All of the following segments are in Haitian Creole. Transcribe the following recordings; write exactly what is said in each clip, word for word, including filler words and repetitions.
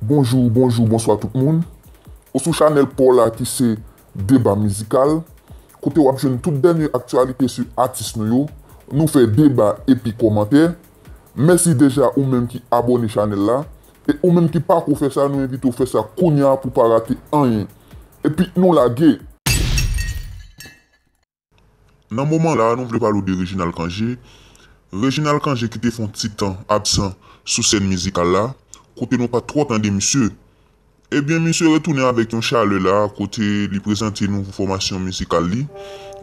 Bonjou, bonjou, bonswa tout moun. Ou sou chanèl pa w la ki se Deba Mizikal, kote w ap jwenn tout dènye aktyalite sou atis nou yo. Nou fè deba epi kòmantè. Mèsi deja ou menm ki abòne chanèl la. E ou menm ki pako fè sa, nou envite w fè sa kounye a pou w pa rate anyen. Epi nou lage! Nan moman la, nou vle pale w de Reginald Cangé. Reginald Cangé ki te fè yon ti tan absan sou sèn mizikal la, kote nou pa t twò tande misye. Ebyen, misye retounen avèk yon chalè la, kote li prezante nouvo fòmasyon mizikal li,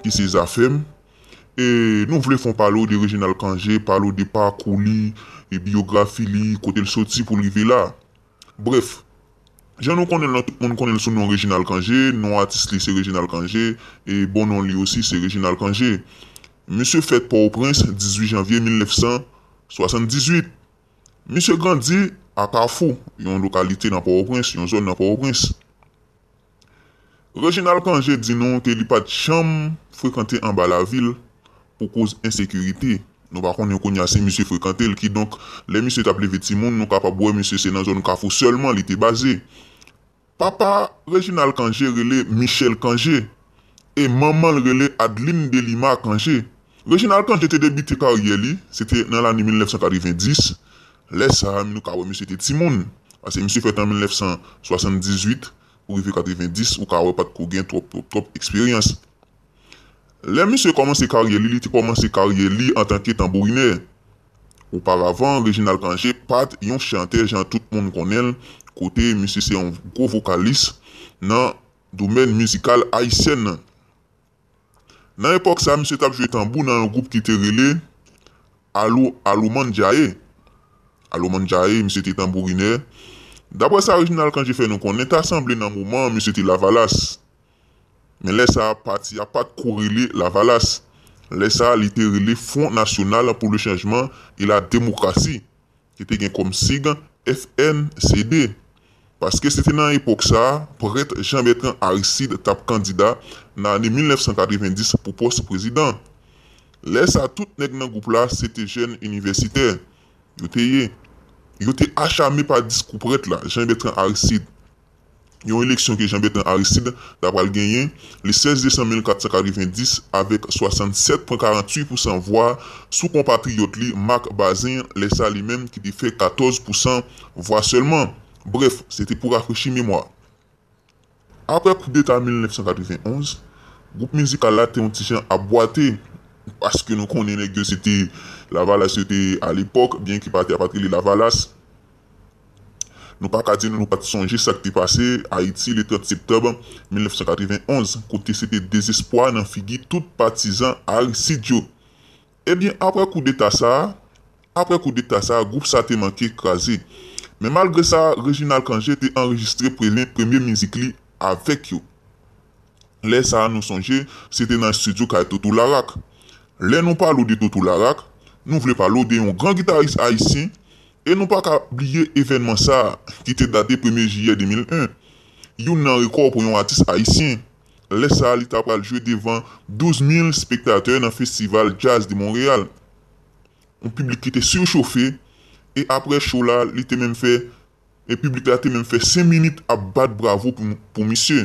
ki se Zafèm. E nou vle fè w pale w de Reginald Cangé, pale w de pakou li, e biyografi li, kote l soti pou l rive la. Brèf, jan nou konnen l nan, tout moun konnen l sou non Reginald Cangé, non atis li se Reginald Cangé, e bon non li osi se Reginald Cangé. Misye fèt Pòtoprens, dizuit janvye mil nèf san swasanndizuit. Misye grandi a Kafou, yon lokalite nan Pòtoprens, yon zòn nan Pòtoprens. Reginald Cangé di nou ke li pa t janm frekante anba lavil pou koz ensekirite. Nou pa konnen kounye a si misye frekante l, kidonk, lè misye t ap leve timoun, nou kapab wè misye se nan zòn Kafou sèlman li te baze. Papa Reginald Cangé rele Michel Cangé, e manman l rele Adeline Delima Cangé. Reginald Cangé te debite karyè li, se te nan lane mil nèf san katrevendis. Lè sa a, nou ka wè misye te timoun, paske misye fèt an mil nèf san swasanndizuit, pou rive katrevendis, ou ka wè pa t ko gen twòp, twòp, twòp eksperyans. Lè misye kòmanse karyè li, li te kòmanse karyè li antanke tanbourinè. Oparavan, Reginald Cangé pa t yon chantè jan tout moun konnen l, kote misye se yon gwo vokalis nan domèn mizikal ayisyèn nan. Nan epòk sa, misye t ap jwe tanbou nan yon gwoup ki te rele Alo-, Aloman Djaye. Aloman Djaye, misye te tanbourinè. Daprè sa Reginald Cangé fè nou konnen, ta sanble nan moman an, misye te Lavalas. Men lè sa a, pati a pa t ko rele Lavalas. Lè sa a, li te rele Front National pour le Changement et la Démocratie, ki te gen kòm sig F N C D. Paske se te nan epòk sa a, prèt Jean Bertrand Aristide t ap kandida nan ane mil nèf san katrevendis pou pòs prezidan. Lè sa a, tout nèg nan gwoup la, se te jèn inivèsitè yo te ye. Yo te achame pa diskou prèt la, Jean Bertrand Aristide. Yon eleksyon ke Jean Bertrand Aristide ta pral genyen le sèz desanm mil kat san katrevendis avèk swasannsèt pwen karantuit pousan vwa sou konpatriyòt li Marc Bazin, lè sa li menm ki te fè katòz pousan vwa sèlman. Brèf, se te pou rafrechi memwa. Apre koudeta mil nèf san katrevenonz, gwoup mizikal la te yon ti jan ap bwate, paske nou konnen nèg yo se te Lavalas yo te ye alepòk, byenke pati a pa t rele Lavalas. Nou pa ka di nou, nou pa t sonje sa k te pase Ayiti le trant septanm mil nèf san katrevenonz, kote se te dezespwa nan figi tout patizan Aristide yo. Ebyen, apre koudeta sa a, apre koudeta sa a, gwoup sa te manke kraze. Men malgre sa, Reginald Cangé te anrejistre premye, premye mizik li avèk yo. Lè sa a, nou sonje, se te nan estidyo kay Toto Laraque. Lè nou pale w de Toto Laraque, nou vle pale w de yon gran gitaris ayisyen, e nou pa ka bliye evènman sa a, ki te date premye jiyè de mil en. Youn nan rekò pou yon atis ayisyen. Lè sa a, li ta pral jwe devan douz mil spektatè nan Festival Jazz de Montréal. Yon piblik ki te sichofe, e apre cho la, li te menm fè, e piblik la te menm fè senk minit ap bat bravo pou, pou misye.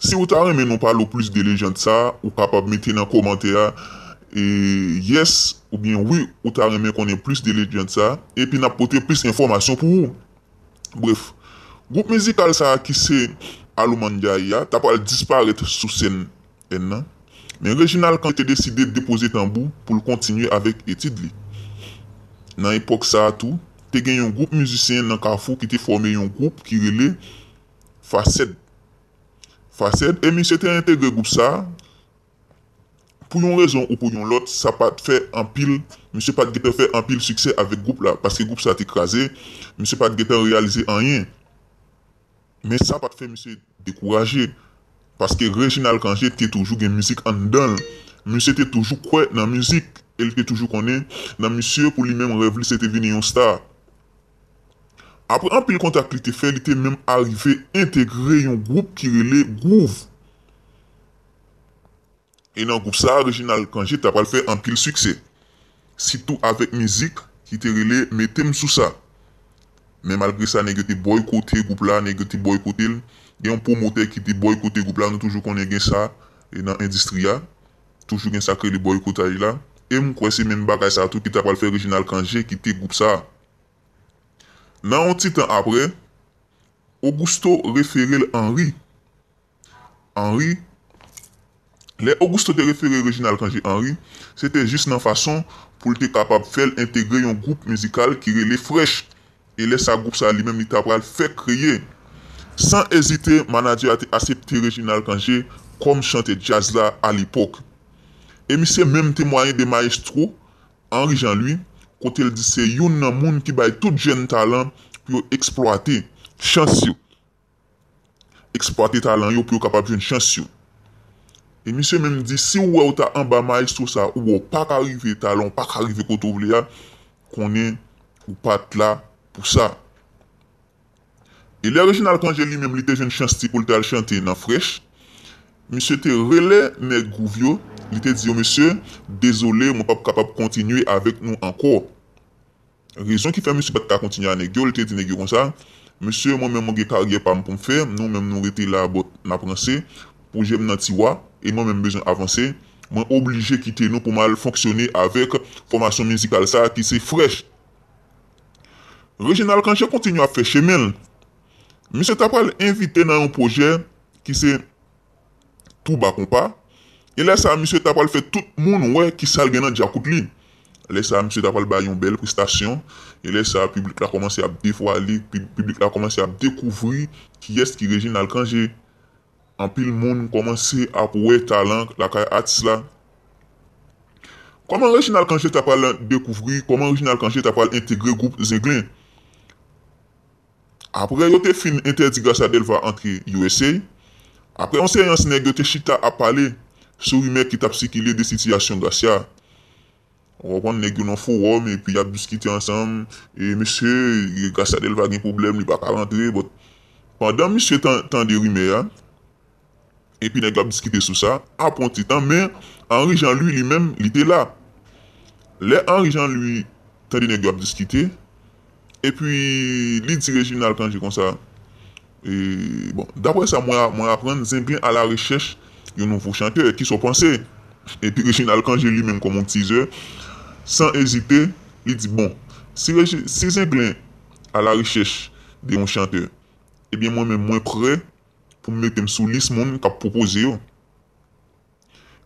Si w ta renmen nou pale w plis de lejand sa a, ou kapab mete nan kòmantè a, e, yes oubyen wi, ou ta renmen konnen plis de lejand sa a, epi n ap pote plis enfòmasyon pou ou. Brèf, gwoup mizikal sa a ki se Aloman Djaye a, ta pral disparèt sou sèn N nan. Men Reginald Cangé te deside depoze tanbou pou l kontinye avèk etid li. Nan epòk sa a tou, te gen yon gwoup mizisyen nan Kafou ki te fòme yon gwoup ki rele Fasèd. Fasèd, e misye te entegre gwoup sa a. Pou yon rezon ou pou yon lòt, sa pa t fè anpil, misye pa t gentan fè anpil siksè avèk gwoup la, paske gwoup sa te kraze, misye pa t gentan reyalize anyen. Men sa pa t fè misye dekouraje, paske Reginald Cangé te toujou gen mizik anndan l. Misye te toujou kwè nan mizik, e l te toujou konnen nan misye, pou li menm, rèv li se te vini yon sta. Apre anpil kontak li te fè, li te menm arive entegre yon gwoup ki rele Groove. E nan gwoup sa a, Reginald Cangé ta pral fè anpil siksè, sitou avèk mizik ki te rele Mete m sou sa. Men malgre sa, nèg yo te bòykote gwoup la, nèg yo te bòykote l. Gen yon pwomotè ki te bòykote gwoup la, nou toujou konnen gen sa e nan endistri a. Toujou gen sa k rele bòykotaj la. E m kwè se menm bagay sa tou ki ta pral fè Reginald Cangé kite gwoup sa. Nan yon ti tan apre, Augusto refere l Henry. Henry. Lè Augusto te refere Reginald Cangé Henry, se te jis nan fason pou l te kapab fè l entegre yon gwoup mizikal ki rele Fresh. E lè sa gwoup sa li menm li ta pral fèk kreye. San ezite, manadjè a te aksepte Reginald Cangé kòm chantè djaz la alepòk. E misye menm temwaye de mayestwo Henry Jean Louis, kote l di se youn nan moun ki bay tout jèn talan pou yo eksplwate chans yo. Eksplwate talan yo pou yo kapab jwenn chans yo. E misye menm di si w wè w ta anba mayestwo sa ou wè w pa ka rive, talan w pa ka rive kote w vle a, konnen ou pa t la pou sa. E lè Reginald Cangé li menm li te jwenn chans ti pou l t al chante nan Fresh, misye te rele nèg gwouv yo, li te di yo mesye, dezole, mwen p ap kapab kontinye avèk nou ankò. Rezon ki fè misye pa t ka kontinye a nèg yo, li te di nèg yo konsa, mesye, mwen menm mwen gen karyè pa m pou m fè, nou menm nou rete la bòt n ap ranse, pwojè m nan tiwa, e mwen menm m bezwen avanse, mwen oblije kite nou pou m al fonksyone avèk fòmasyon mizikal sa ki se Fresh. Reginald Cangé kontinye ap fè chemen l. Misye ta pral envite nan yon pwojè ki se Touba Konpa. E lè sa a, misye ta pral fè tout moun wè ki sa l gen nan djakout li. Lè sa a, misye ta pral bay yon bèl prestasyon. E lè sa a, piblik la kòmanse ap devwale, pib- piblik la kòmanse ap dekouvri kiyès ki Reginald Cangé. Anpil moun kòmanse ap wè talan lakay atis la. Kòman Reginald Cangé ta pral dekouvri, kòman Reginald Cangé ta pral entegre gwoup Zenglen? Apre yo te fin entèdi Gracia Delva antre U S A, apre yon seyans nèg yo te chita ap pale sou rimè ki t ap sikile de sitiyasyon Gracia. Ou konprann, nèg yo nan fowòm epi y ap diskite ansanm, e mesye, Gracia Delva gen pwoblèm, li pa ka rantre, but pandan misye tan- tande rimè a, epi nèg yo ap diskite sou sa, apre yon ti tan, men Henry Jean Louis li menm, li te la. Lè Henry Jean Louis tande nèg yo ap diskite, epi li di Reginald Cangé konsa, e, bon, daprè sa mwen, mwen aprann, Zenglen a la rechèch yon nouvo chantè, kisa w panse? Epi Reginald Cangé li menm kòm yon teaser, san ezite, li di, bon, si, Regi- si Zenglen a la rechèch de yon chantè, ebyen mwen menm mwen prè pou m mete m sou lis moun k ap pwopoze yo.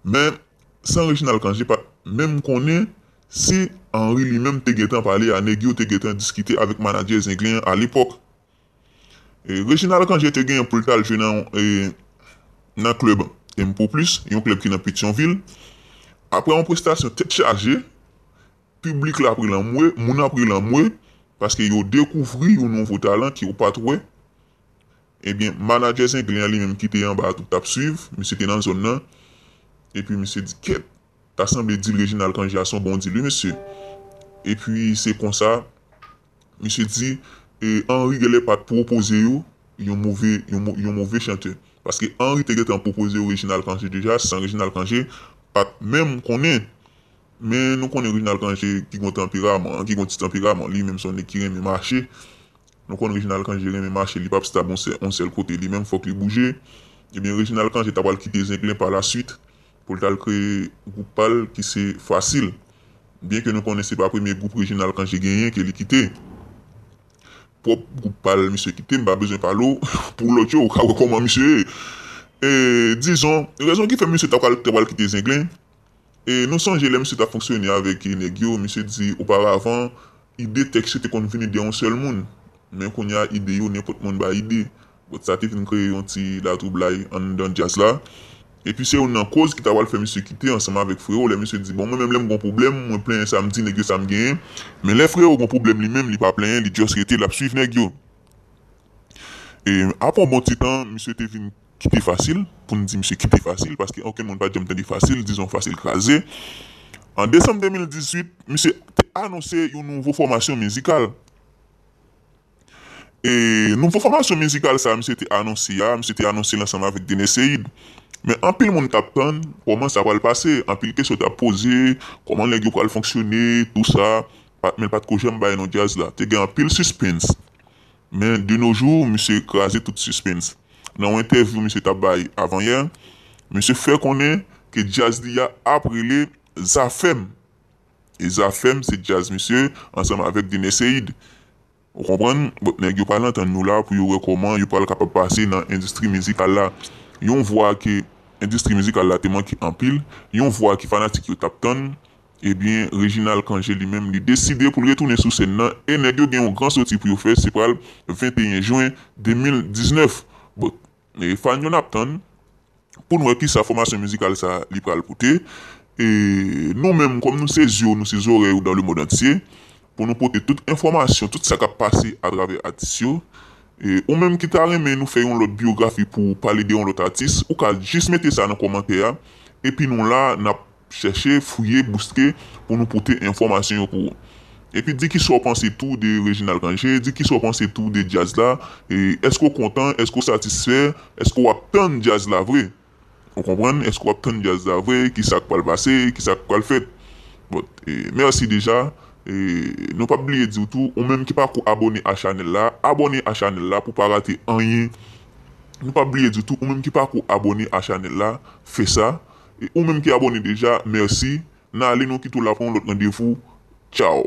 Men, san Reginald Cangé pa t menm konnen si Henry li menm te gentan pale a nèg yo, te gentan diskite avèk manadjè Zenglen an alepòk. E, Reginald Cangé te genyen pou l t al jwe nan, e, nan klèb Impo Plus, yon klèb ki nan Petyonvil. Apre yon prestasyon tèt chaje, piblik la ap ri lanmwe, moun ap ri lanmwe, paske yo dekouvri yon nouvo talan ke yo pa t wè. Ebyen, manadjè Zenglen an li menm ki te anba a tou t ap swiv, misye te nan zòn nan. Epi misye di, kèt, ta sanble deal Reginald Cangé a se yon bon deal, wi, mesye. Epi se konsa, misye di, e, Henry genlè pa t pwopoze yo yon move, yon mo- yon move chantè. Paske Henry te gentan pwopoze yo Reginald Cangé deja, san Reginald Cangé pa t menm konnen. Men nou konnen Reginald Cangé ki gon tanperaman, ki gon ti tanperaman, li menm se yon nèg ki renmen mache. Nou konn Reginald Cangé renmen mache, li p ap stab yon sèl, yon sèl kote, li menm fòk li bouje. Ebyen, Reginald Cangé ta pral kite Zenglen pa laswit pou l t al kreye gwoup pa l ki se Fasil. Byen ke nou konnen se pa premye gwoup Reginald Cangé genyen ke li kite. Pwòp gwoup pa l misye kite, m pa bezwen pale w pou lòt yo, ou ka wè kòman misye ye. E, dizon, rezon ki fè misye ta pral, ta pral kite Zenglen, e nou sonje lè misye t ap fonksyone avèk nèg yo, misye di oparavan, ide tèks yo te konn vini de yon sèl moun. Men kounye a, ide yo, nenpòt moun bay ide. But sa te vin kreye yon ti latwoublay anndan djaz la. Epi se youn nan koz ki ta pral fè misye kite ansanm avèk Frero, lè misye di, bon, mwen menm lè m gon pwoblèm, mwen plenyen sa m di nèg yo sa m genyen. Men lè Frero gon pwoblèm li menm, li pa plenyen, li just rete, l ap swiv nèg yo. E apre yon bon ti tan, misye te vin kite Fasil, pou n di misye kite Fasil, paske okenn moun pa t janm tande Fasil, dizon Fasil kraze. An desanm de mil dizuit, misye te anonse yon nouvo fòmasyon mizikal. E nouvo fòmasyon mizikal sa a, misye te anonse a, misye te anonse l ansanm avèk Dener Ceïd. Men anpil moun t ap tann kòman sa pral pase, anpil kesyon t ap poze, kòman nèg yo pral fonksyone, tou sa, pa- men l pa t ko janm bay non djaz la. Te gen anpil sispens. Men de nos jours, misye kraze tout sispens. Nan yon entèvyou misye t ap bay avanyè, misye fè konnen ke djaz li a ap rele Zafèm. E Zafèm se djaz misye ansanm avèk Dener Ceïd. Ou konprann? Bon, nèg yo pral antann nou la pou yo wè kòman yo pral kapab pase nan endistri mizikal la. Yon vwa ke endistri mizikal la te manke anpil, yon vwa ke fanatik yo t ap tann, ebyen, Reginald Cangé li menm, li deside pou l retounen sou sèn nan, e nèg yo gen yon gran soti pou yo fè, se pral venteyen jen de mil diznèf. Bon, e fan yo n ap tann pou n wè kisa fòmasyon mizikal sa li pral pote. E nou menm, kòm nou se zye w, nou se zòrèy ou dans le monde entier, pou nou pote tout enfòmasyon, tout sa k ap pase atravè atis yo. E ou menm ki ta renmen nou fè yon lòt biyografi pou pale de yon lòt atis, ou ka jis mete sa nan kòmantè a. Epi nou la, n ap chèche, fouye, bouske pou nou pote enfòmasyon yo pou ou. Epi di kisa w panse tou de Reginald Cangé, di kisa w panse tou de djaz la, e èske w kontan, èske w satisfè, èske w ap tann djaz la vre? Ou konprann? Èske w ap tann djaz la vre? Kisa k pral pase? Kisa k pral fèt? Bon, e, mèsi deja. E, nou p ap bliye di w tou, ou menm ki pako abòne a chanèl la, abòne a chanèl la pou pa rate anyen. Nou p ap bliye di w tou, ou menm ki pako abòne a chanèl la, fè sa. E ou menm ki abòne deja, mèsi. N ale, nou kite w la pou yon lòt randevou. Tchaw.